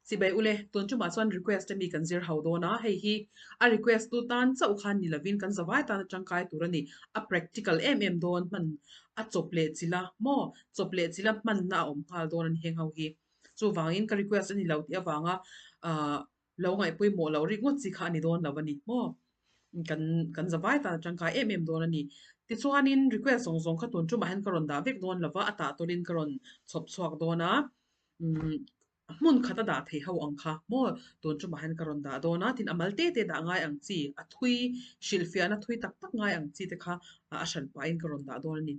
Chibai ule, tun tumah chuan request ami kan zir ho dawn a, hei hi a request tu tan chauh khan ni lovin kan zavai tan a tangkai tur a ni. A practical em em dawn hman a chawp leh chila maw? Chawp leh chila hmanna a awm nghal dawn a ni heng ho hi. Chuvangin ka request a ni lo tih avanga ah lo ngaihpawimawh loh rik ngawt chi kha a ni dawn lo a ni maw? Kan kan zavai tan a tangkai em em dawn a ni. Tichuanin request zawng zawng kha tun tumah hian ka rawn dah vek dawn lova, a tah tawlhin ka rawn chhawp chhuak dawn a. Umm hmun khat a dah thei ho ang kha maw tun tumah hian ka rawn dah dawn a, tin a mal te te dah ngai ang chi, a thui hrilhfiahna thui tak tak ngai ang chi te kha a hran pahin ka rawn dah dawn a ni.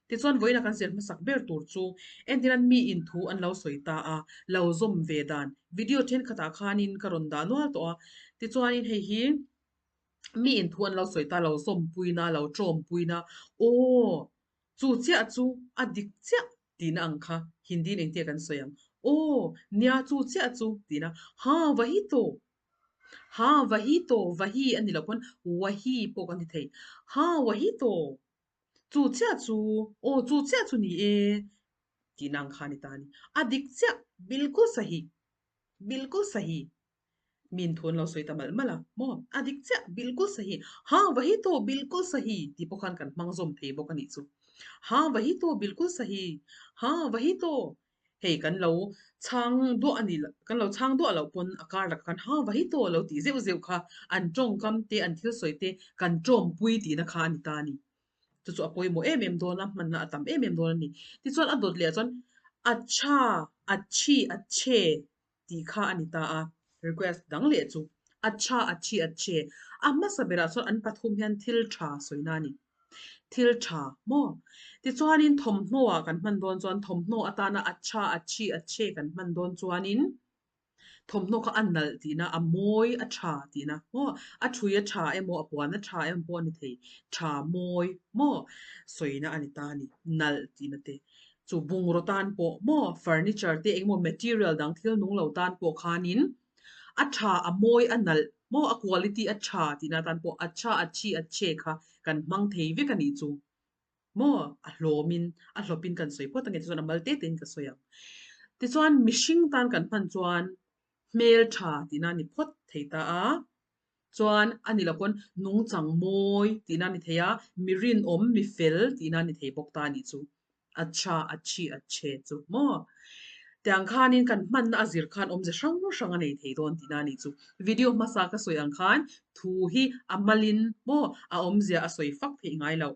Tichuan vawiina kan zir hmasak ber tur chu entirnan mi in thu an lo sawi ta a, lo zawm ve dan video thenkhatah khanin ka rawn dah nual tawh a, tichuanin hei hi mi in thu an lo sawi ta lo zawmpuina, lo tawmpuina, aw chu chiah chu a dik chiah tihna ang kha Hindi in engtia kan sawi ang? Aw, nia chu chiah chu tihna, ha vahi to, ha vahi to, vahi a ni lo pawn wahi pawh kan ti thei, ha wahi to, chu chiah chu, aw chu chiah chu ni e tihna ang kha a ni ta a ni. A dik chiah, bilkul sahi, bilkul sahi. Min thu an lo sawi ta malh malh a, maw? A dik chiah, bilkul sahi. Ha, vahi to, bilkul sahi tih pawh khan kan hmang zawm thei bawk a nih chu. Ha, vahi to, bilkul sahi. Ha, vahi to. Hei kan lo chhang duah a ni lo, kan lo chhang duah loh pawn a kar lakah khan ha, vahi to lo tih zeuh zeuh kha an tawngkam te, an thil sawi te kan tawmpui tihna kha a ni ta a ni. Chu chu a pawimawh em em dawn a, hmanna a tam em em dawn a ni. Tichuan a dawt leh ah chuan acha, achi, ache tih kha a ni ta a, request dang leh chu a tha a thi a che. A hmasa berah chuan an pathum hian thil tha sawina a ni. Thil tha maw? Tichuanin thawmhnaw ah kan hman dawn chuan thawmhnaw atana a tha a thi a che kan hman dawn chuanin thawmhnaw kha a nalh tihna, a mawi a tha tihna maw? A thui a tha emaw a puan a tha emaw pawh a ni thei. Tha mawi maw? Sawina a ni ta a ni. Nalh tihna te. Chu bungraw tan pawh maw furniture te engemaw material dang thil nung lo tan pawh khanin a tha a mawi a nalh maw a quality a tha tihna tan pawh a tha a chi a che kha kan hmang thei vek a nih chu maw a hlawmin a hlawpin kan sawi phawt ange tichuan a mal te tein ka sawi ang. Tichuan mihring tan kan hman chuan hmel tha tihna a ni phawt thei ta a. Chuan a ni lo pawn nungchang mawi tihna a ni thei a, mi rinawm, mi fel tihna a ni thei bawk ta a nih chu. A tha, a thi, a che chu maw? Tiang khanin kan hmanna a zir khan awmze hrang hrang a nei thei dawn tihna a nih chu. Video hmasa ka sawi ang khan thu hi a malin maw a awmzia a sawi fak theih ngai loh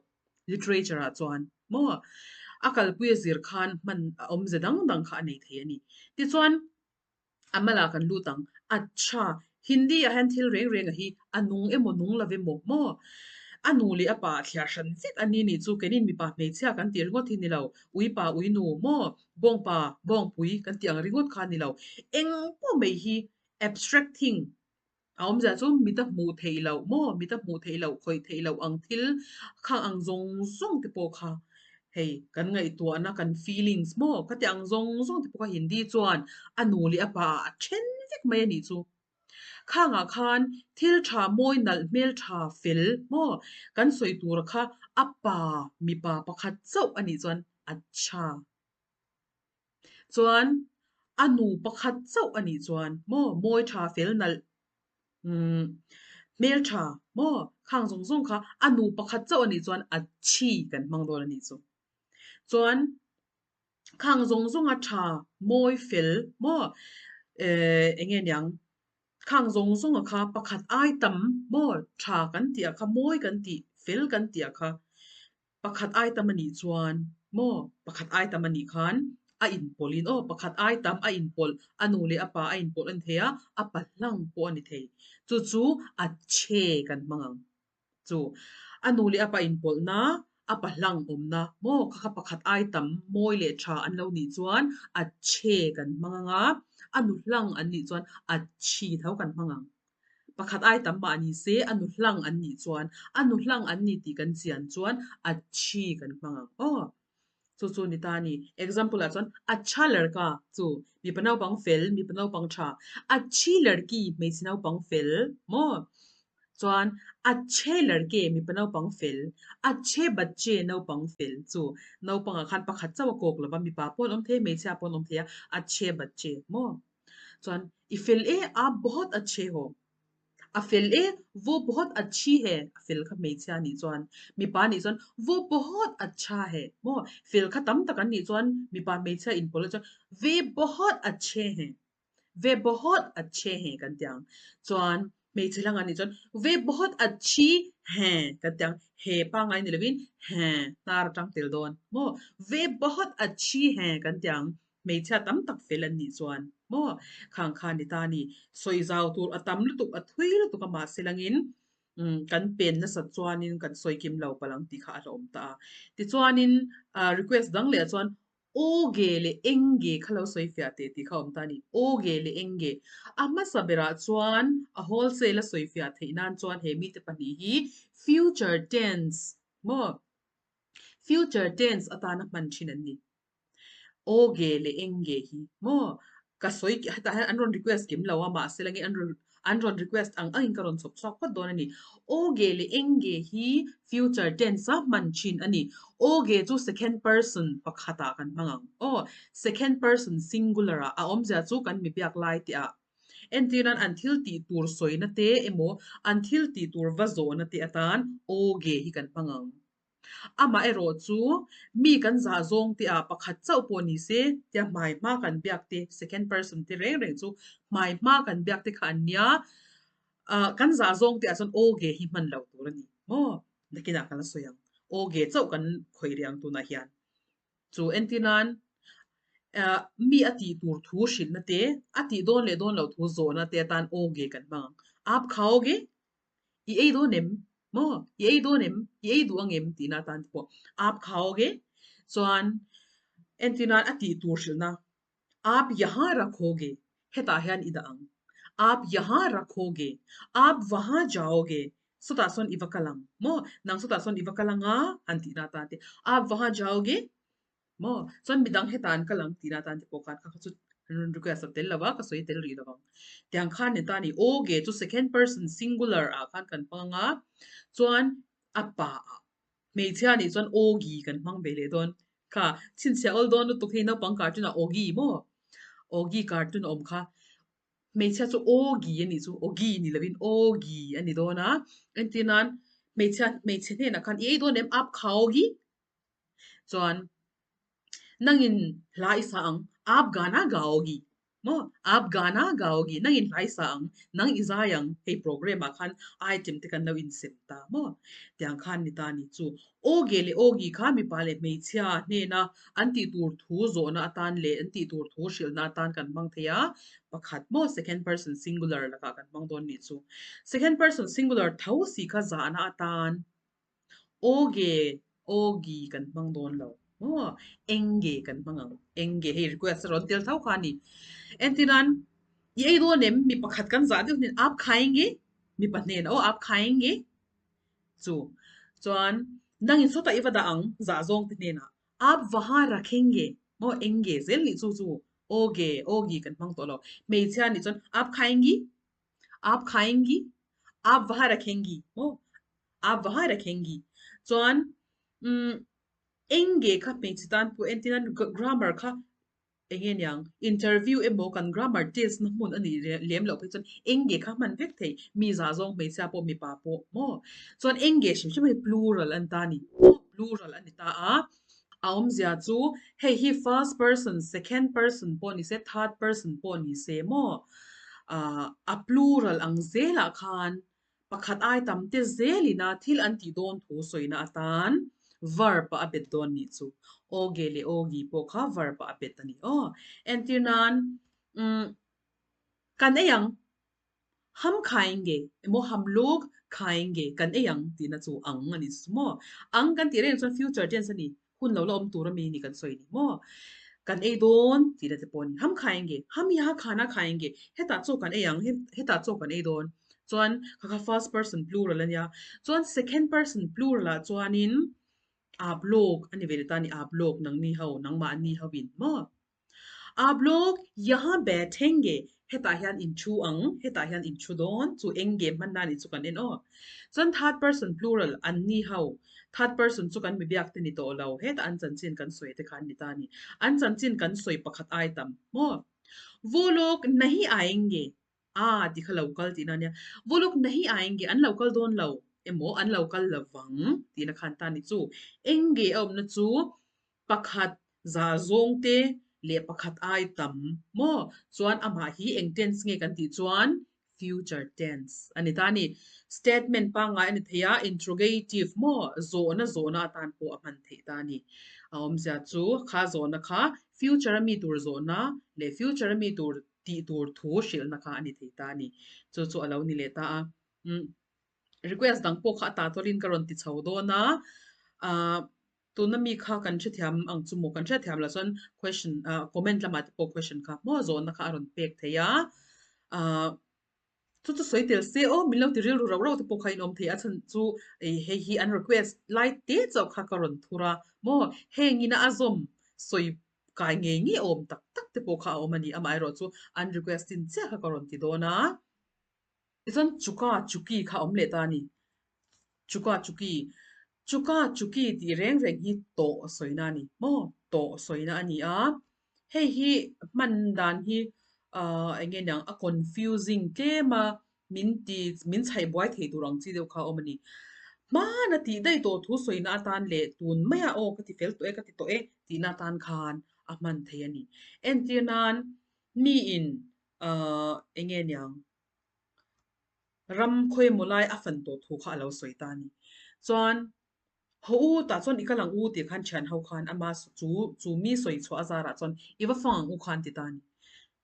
literature ah chuan maw a kalpui a zir khan hman a awmze dang dang kha a nei thei a ni. Tichuan. A malah kan lut ang. Acha! Hindi ah hian thil reng reng a hi a nung emaw nung lo emaw maw? A nu leh a pa a thliar hran vek a ni nih chu keinin mipa hmeichhia kan tih ringawt hi ni lo. Uipa uinu maw? Bawngpa bawngpui kan tih ang ringawt kha a ni lo. Eng pawh mai hi abstract thing A awmzia chu mit a hmuh theih loh maw? Mit a hmuh theih loh, khawih theih loh ang thil khang ang zawng zawng te pawh kha hei kan ngaihtuahna, kan feelings maw? Khati ang zawng zawng te pawh kha Hindi chuan a nu leh a pa ah a then vek mai a nih chu. Khangah khan thil tha mawi nalh hmel tha fel maw? Kan sawi tur kha a pa mipa pakhat chauh a nih chuan a tha. Chuan a nu pakhat chauh a nih chuan maw mawi tha fel nalh umm hmel tha maw khang zawng zawng kha a nu pakhat chauh a nih chuan a chhi kan hmang dawn a nih chu. Chuan khang zawng zawnga tha mawi fel maw eh eng nge niang khang zawng zawnga kha pakhat ai tam maw tha kan tih ah kha mawi kan tih fel kan tih ah kha Pakhat ai tam a nih chuan maw? Pakhat ai tam a nih khan a inpawlhin aw, pakhat ai tam a inpawlh, a nu leh a pa a inpawlh a ni thei a, a pa hlang pawh a ni thei. Chu chu a che kan hmang ang chu. A nu leh a pa inpawlhna, a pa hlang awmna maw? Kha kha pakhat ai tam mawi leh tha an lo nih chuan a che kan hmang ang a, a nu hlang an nih chuan a chi tho kan hmang ang. Pakhat ai tam mah ni se, a nu hlang an nih chuan, a nu hlang an ni tih kan chian chuan a chi kan hmang ang aw. Chu chu ni ta a ni. Example ah chuan, a tha lerka chu mipa naupang fel, mipa naupang tha. A chi lerki hmeichhe naupang fel maw? Chuan a che lerke mipa naupang fel, a che bachche naupang fel chu naupangah khan pakhat chauh a kawk lova, mipa pawh an awm thei, hmeichhia pawh an awm thei a, a che bachche maw? Chuan i fel e, aap bahut achhe ho. A fel e, wo bahut achhi he, a fel kha hmeichhia a nih chuan mipa a nih chuan wo bahut achha he maw? Fel kha tam tak an nih chuan mipa hmeichhia inpawlh chuan ve bahut achhe he, ve bahut achhe he kan ti ang. Chuan hmeichhe hlang an nih chuan ve bahut achhi he kan ti ang, he pangngai ni lovin he hnar atang tel dawn maw? Ve bahut achhi he kan ti ang. Hmeichhia tam tak fel an nih chuan maw khang kha ni ta ni. Sawi zau tur a tam lutuk a thui lutuk a mahse langin kan pen nasat chuanin kan sawi kim lo palh ang tih kha a hlauhawm ta a. Tichuanin request dang leh ah chuan aw ge leh eng ge kha lo sawi fiah teh tih kha a awm ta a ni. Aw ge leh eng ge. A hmasa berah chuan a wholesale a sawi fiah theih nan chuan he mite pahnih hi future tense maw future tense atana hman thin an ni. Aw ge leh eng ge hi maw? Ka sawi hetah hian an rawn request kim lo a mahse la nge an rawn an rawn request ang angin ka rawn chhawp chhuak phawt dawn a ni. Aw ge leh eng ge hi future tense a hman thin a ni. Aw ge chu second person pakhatah kan hmang ang. Aw second person singular ah a awmzia chu kan mi biak lai tih ah entirnan an thil tih tur sawina te emaw an thil tih tur va zawhna te atan aw ge hi kan hmang ang. Amah erawh chu mi kan zah zawng te ah pakhat chauh pawh ni se tia hmai hma kan biak te, second person te reng reng chu hmai hma kan biak te kha an nia. Ah kan zah zawng te ah chuan aw ge hi hman loh tur a ni maw? Nakinah kan la sawi ang. Aw ge chauh kan khawih rih ang tunah hian. Chu entir nan ah mi a tih tur thu hrilhna te, a tih dawn leh dawn loh thu zawhna te atan aw ge kan hmang ang. Aap kha aw ge? I ei dawn em? Maw? I ei dawn em? I ei duh ang em? Tihna atan te pawh aap khao ge. Chuan entir nan a tih tur hrilhna aap yahan rakho ge hetah hian i dah ang. Aap yahan rakho ge. Aap wahan jao ge. Sawtah sawn i va kal ang. Maw? Nang sawtah sawn i va kal ang a han tihna atan te aap wahan jao ge. Maw? Chuan midang hetah an kal ang tihna atan te pawh khan kha kha chu an rawn request a tel lo va, ka sawi tel rih lo vang. Tiang khan ni ta a ni. Aw ge chu second person singular ah khan kan hmang ang a, chuan a pa ah hmeichhia nih chuan aw gi kan hmang ve leh dawn. Kha chhinchhiah awl dawn lutuk hei naupang cartoon ah aw gi maw? Aw gi cartoon a awm kha. Hmeichhia chu aw gi a nih chu, aw gi ni lovin aw gi a ni dawn a. Entir nan hmeichhia hmeichhe hnenah khan i ei dawn em? Aap kha aw gi? Chuan nangin hla i sa ang, aap gana gaogi maw? Aap gana gaogi, nangin hla i sa ang, nang i zai ang, hei program ah khan item te kan lo insem ta maw? Tiang khan ni ta ni chu. Awge leh awgi kha mipa leh hmeichhia hnena an tih tur thu zawhna atan leh an tih tur thu hrilhna atan kan hmang thei a, pakhat maw second person singular lakah kan hmang dawn nih chu. Second person singular tho si kha zahna atan Aw ge, aw gi kan hmang dawn lo maw? Eng ge kan hmang ang? Eng ge hei request a rawn tel tho kha a ni. Entirnan, i ei dawn em? Mi pakhat kan zah deuh hnen aap khaenge? Mi pahnen aw aap khaenge? Chu chuan nangin sawtah i va dah ang zah zawng te hnenah aap vaha rakhenge maw? Eng ge zel nih chu chu aw ge, aw gi kan hmang tawh lo. Hmeichhia nih chuan aap khaengi? Aap khaengi? Aap vaha rakhengi maw? Aap vaha rakhengi. Chuan umm eng nge kha hmeichhe tan pawh entir nan grammar kha eng nge niang interview emaw kan grammar test na hmun a nih lem loh phei chuan eng nge kha hman vek thei mi zah zawng hmeichhia pawh mipa pawh maw chuan eng nge hrim hrim hei plural a ni ta a ni plural a ni ta a a awmzia chu hei hi first person second person pawh ni se third person pawh ni se maw ah a plural ang zelah khan Pakhat ai tam te zelin a thil an tih dawn thu sawina atan verb ah a bet dawn nih chu. Awge leh awgi pawh kha verb ah a bet a ni aw. Entir nan, umm, kan ei ang, ham khaenge emaw ham luk khaenge kan ei ang tihna chu ang a ni chu maw. Ang kan tih reng chuan future tense a ni. Hun lo la awm tur ami ni kan sawi ni maw? Kan ei dawn tih la te pawh a ni. Ham khaenge, ham yaha khana khaenge, hetah chaw kan ei ang, hetah chaw kan ei dawn. Chuan kha kha first person plural a nia. Chuan second person plural ah chuanin aap lawk a ni ve leh ta a ni, aap lawk nangni ho, nangmahni ho in maw? Aap lawk yaha baithenge, hetah hian in thu ang, hetah hian in thu dawn, chu eng nge hman na nih chu kan en aw. Chuan third person plural an ni ho, third person chu kan mi biak te ni tawh lo, hetah an chanchin kan sawi te kha an ni ta a ni. An chanchin kan sawi pakhat ai tam maw? Wo log nahi aayenge a ti kha lo kal tihna a nia. Wo log nahi aayenge an lo kal dawn lo emaw an lo kal lovang tihna khan ta ni chu. Enge a awmna chu pakhat za zawng te leh pakhat ai tam maw? Chuan amah hi eng tense nge kan tih chuan future tense a ni ta a ni. Statement pangngai a ni thei a, interrogative maw zawhna zawhna atan pawh a hman theih ta a ni. A awmzia chu kha zawhna kha future a mi tur zawhna leh future a mi tur tih tur thu hrilhna kha a ni thei ta a ni. Chu chu a lo ni leh ta a. Umm request dang pawh kha a ta tawlin ka rawn ti chho dawn a, ah Tuna mi kha kan hrethiam ang chu maw? Kan hrethiam lah chuan question ah comment lamah te pawh question kha maw zawhna kha a rawn pek thei a. Ah chu chu sawi tel se aw min lo ti rilru rauh rauh te pawh kha in awm thei a chhan chu ih hei hi an request lai te chauh kha ka rawn thur a maw? Heng ina a zawm sawi kai ngei ngei awm tak tak te pawh kha a awm a ni. Amaherawhchu an request chin chiah kha ka rawn ti dawn a. Tichuan chuka chuki kha a awm leh ta a ni. Chuka chuki, chuka chuki tih reng reng hi tawh sawina a ni maw? Tawh sawina a ni a. Hei hi hman dan hi ahh eng nge niang a confusing tlem a, min ti min chhaih buai thei tur ang chi deuh kha a awm a ni. Hmana tih daih tawh thu sawina atan leh tun maia aw ka ti fel tawh e ka ti tawh e tihna atan khan a hman thei a ni. Entir nan miin ahh eng nge niang ram khawi emaw lai a fan tawh thu kha a lo sawi ta a ni. Chuan haw u tah chuan i kal ang u tih khan thian ho khan ama chu chu mi sawi chhuah a zarah chuan i va fang ang u khan ti ta a ni.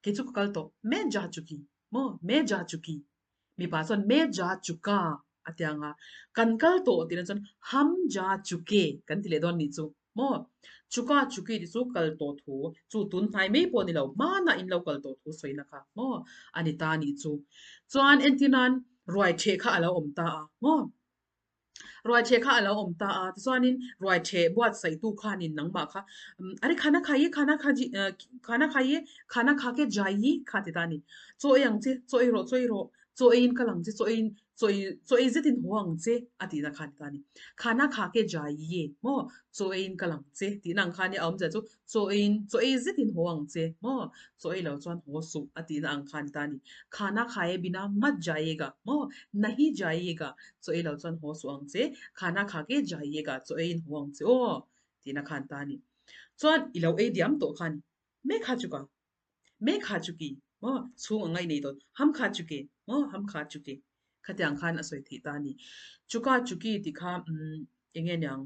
Kei chu ka kal tawh me ja chuki maw me ja chuki mipa chuan me ja chuka a ti ang a, kan kal tawh tihna chuan ham ja chuke kan ti leh dawn nih chu. Maw? Chuka chuki ti chu kal tawh thu, chu tun hnai mai pawh ni lo, hmanah in lo kal tawh thu sawina kha maw a ni ta nih chu. Chuan entir nan ruai ṭheh kha a lo awm ta a maw? Ruai ṭheh kha a lo awm ta a, tichuanin ruai ṭheh buatsaihtu khanin nangmah kha Are khana khaiye khana khaji khana khaiye khana khake jaiye kha ti ta a ni. Chaw ei ang che, chaw ei rawh, chaw ei rawh, chaw eiin kal ang che, chaw eiin Chaw ei chaw ei zetin haw ang che a tihna khan ta a ni. Khana kha ke jai ye maw? Chaw eiin kal ang che tihna ang khan nia a awmzia chu chaw eiin chaw ei zetin haw ang che maw? Chaw ei lo chuan haw suh a tihna ang khan ta a ni. Khana kha e bina mat jayega maw? Nahi jayega chaw ei lo chuan haw suh ang che. Khana kha ke jayega chaw eiin haw ang che aw tihna khan ta a ni. Chuan i lo ei diam tawh kha a ni. Me kha chu ka Me kha chu ki maw chhung a ngaih nei dawn ham kha chu ki maw ham kha chu ki khatiang khan a sawi theih ta a ni. Chuka chu ki tih kha umm eng nge niang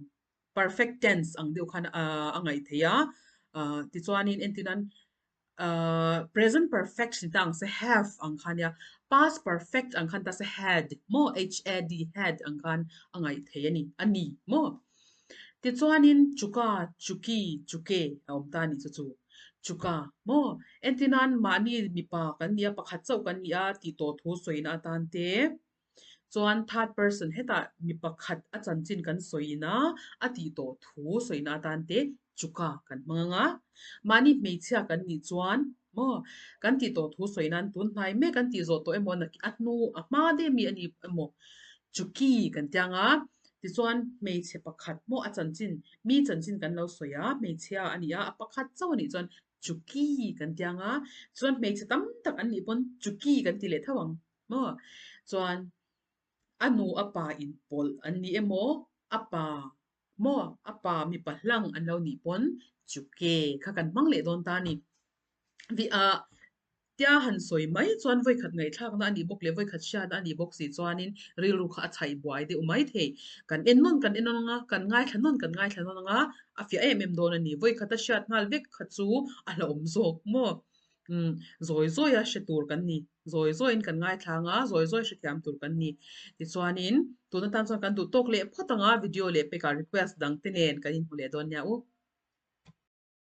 perfect tense ang deuh khan ahh a ngaih theih a ahh tichuanin entir nan ahh present perfect ni ta ang se have ang kha nia past perfect ang khan ta se had maw h a d had ang khan a ngaih theih a ni a ni maw. Tichuanin chuka, chuki, chuke a awm ta a nih chu chu. Chuka maw? Entir nan mahni mipa kan ni a, pakhat chauh kan ni a tih tawh thu sawina atan te chuan third person hetah mi pakhat a chanchin kan sawina a tih tawh thu sawina atan te chuka kan hmang ang a. Mahni hmeichhia kan nih chuan maw kan tih tawh thu sawi nan tun hnai mek kan tih zawh tawh emaw a hnu a hma deuh mi a ni emaw chuki kan ti ang a. Tichuan hmeichhe pakhat maw a chanchin mi chanchin kan lo sawi a hmeichhia a ni a a pakhat chauh a nih chuan chuki kan ti ang a. Chuan hmeichhe tam tak an nih pawn chuki kan ti leh tho ang maw. Chuan a nu a pa inpawlh an ni emaw a pa Maw a pa mipa hlang an lo nih pawn chu ke kha kan hmang leh dawn ta a ni. Vi ah tia han sawi mai chuan vawikhat ngaihthlakna a nih bawk leh vawikhat hriatna a nih bawk si chuanin rilru kha a chhaih buai deuh mai thei. Kan en nawn kan en nawn ang a, kan ngaithla nawn kan ngaithla nawn ang a, a fiah em em dawn a ni. Vawikhat a hriat nghal vek kha chu a hlauhawm zawk maw? Umm zawi zawi a hre tur kan ni. Zawi zawiin kan ngaithla ang a, zawi zawi hrethiam tur kan ni. Tichuanin tun atan chuan kan duh tawk leh phawt ang a, video leh pekah request dang te nen kan inhmu leh dawn nia u.